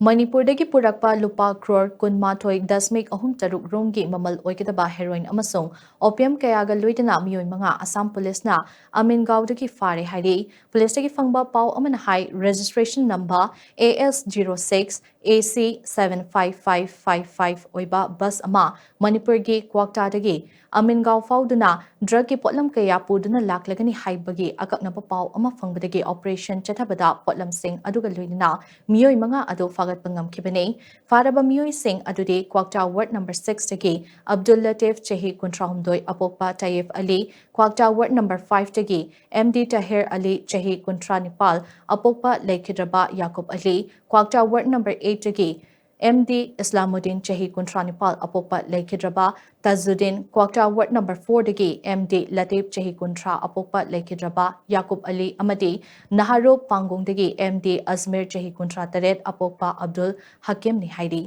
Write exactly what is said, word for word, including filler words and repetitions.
ꯃꯅꯤꯄꯨꯔꯗꯒꯤ ꯄꯨꯔꯛꯄ ꯂꯨꯄꯥ ꯀ꯭ꯔꯣꯔ ꯀꯨꯟꯃꯥꯊꯣꯏ ꯗꯁꯃꯤꯛ ꯑꯍꯨꯝ ꯇꯔꯨꯛ ꯔꯣꯝꯒꯤ ꯃꯃꯜ ꯑꯣꯏꯒꯗꯕ ꯍꯦꯔꯣꯏꯟ ꯑꯃꯁꯨꯡ ꯑꯣꯄꯤꯌꯝ ꯀꯌꯥꯒ ꯂꯣꯏꯅꯅ ꯃꯤꯑꯣꯏ ꯃꯉꯥ ꯑꯁꯥꯝ ꯄꯨꯂꯤꯁꯅ ꯑꯃꯤꯟꯒꯥꯎꯗꯒꯤ ꯐꯥꯔꯦ ꯍꯥꯏꯔꯤ꯫ ꯄꯨꯂꯤꯁꯇꯒꯤ ꯐꯪꯕ ꯄꯥꯎ ꯑꯃꯅ ꯍꯥꯏ, registration number A S zero six A C seven five five five five ꯑꯣꯏꯕ ꯕꯁ ꯑꯃ ꯃꯅꯤꯄꯨꯔꯒꯤ ꯀ꯭ꯋꯥꯛꯇꯥꯗꯒꯤ ꯑꯃꯤꯟꯒꯥꯎ ꯐꯥꯎꯗꯨꯅ ꯗ꯭ꯔꯒꯀꯤ ꯄꯣꯠꯂꯝ ꯀꯌꯥ ꯄꯨꯗꯨꯅ ꯂꯥꯛꯂꯒꯅꯤ ꯍꯥꯏꯕꯒꯤ ꯑꯀꯛꯅꯕ ꯄꯥꯎ ꯑꯃ ꯐꯪꯕꯗꯒꯤ ꯑꯣꯄꯔꯦꯁꯟ ꯆꯠꯊꯕꯗ ꯄꯣꯠꯂꯝꯁꯤꯡ ꯑꯗꯨꯒ ꯂꯣꯏꯅꯅ ꯃꯤꯑꯣꯏ ꯃꯉꯥ ꯑꯗꯨ ꯐꯥꯒꯠꯄ ꯉꯝꯈꯤꯕꯅꯤ꯫ ꯐꯥꯔꯕ ꯃꯤꯑꯣꯏꯁꯤꯡ ꯑꯗꯨꯗꯤ ꯀ꯭ꯋꯥꯛꯇꯥ ꯋꯥꯔꯗ ꯅꯝꯕꯔ six ꯇꯒꯤ ꯑꯕꯗꯨꯜ ꯂꯇꯤꯐ, ꯆꯍꯤ ꯀꯨꯟꯊ꯭ꯔꯥꯍꯨꯝꯗꯣꯏ, ꯑꯄꯣꯛꯄ ꯇꯥꯌꯦꯐ ꯑꯂꯤ, ꯀ꯭ꯋꯥꯛꯇꯥ ꯋꯥꯔꯗ ꯅꯝꯕꯔ five ꯇꯒꯤ M D ꯇꯍꯤꯔ ꯑꯂꯤ, ꯆꯍꯤ ꯀꯨꯟꯊ꯭ꯔꯥ ꯅꯤꯄꯥꯜ, ꯑꯄꯣꯛꯄ ꯂꯩꯈꯤꯗ꯭ꯔꯕ ꯌꯥꯀꯨꯕ ꯑꯂꯤ, ꯀ꯭ꯋꯥꯛꯇꯥ ꯋꯥꯔꯗ ꯅꯝꯕꯔ eight ꯇꯒꯤ M D ꯏꯁꯂꯥꯃꯨꯗꯤꯟ, ꯆꯍꯤ ꯀꯨꯟꯊ꯭ꯔꯥ ꯅꯤꯄꯥꯜ, ꯑꯄꯣꯛꯄ ꯂꯩꯈꯤꯗ꯭ꯔꯕ ꯇꯖꯨꯗꯤꯟ, ꯀ꯭ꯋꯥꯛꯇꯥ ꯋꯥꯔꯗ ꯅꯝꯕꯔ four ꯗꯒꯤ M D ꯂꯇꯤꯐ, ꯆꯍꯤ ꯀꯨꯟꯊ꯭ꯔꯥ, ꯑꯄꯣꯛꯄ ꯂꯩꯈꯤꯗ꯭ꯔꯕ ꯌꯥꯀꯨꯕ ꯑꯂꯤ, ꯑꯃꯗꯤ ꯅꯍꯥꯔꯣꯞ ꯄꯥꯡꯒꯣꯡꯗꯒꯤ M D ꯑꯖꯃꯤꯔ, ꯆꯍꯤ ꯀꯨꯟꯊ꯭ꯔꯥ ꯇꯔꯦꯠ, ꯑꯄꯣꯛꯄ ꯑꯕꯗꯨꯜ ꯍꯀꯤꯝꯅꯤ ꯍꯥꯏꯔꯤ꯫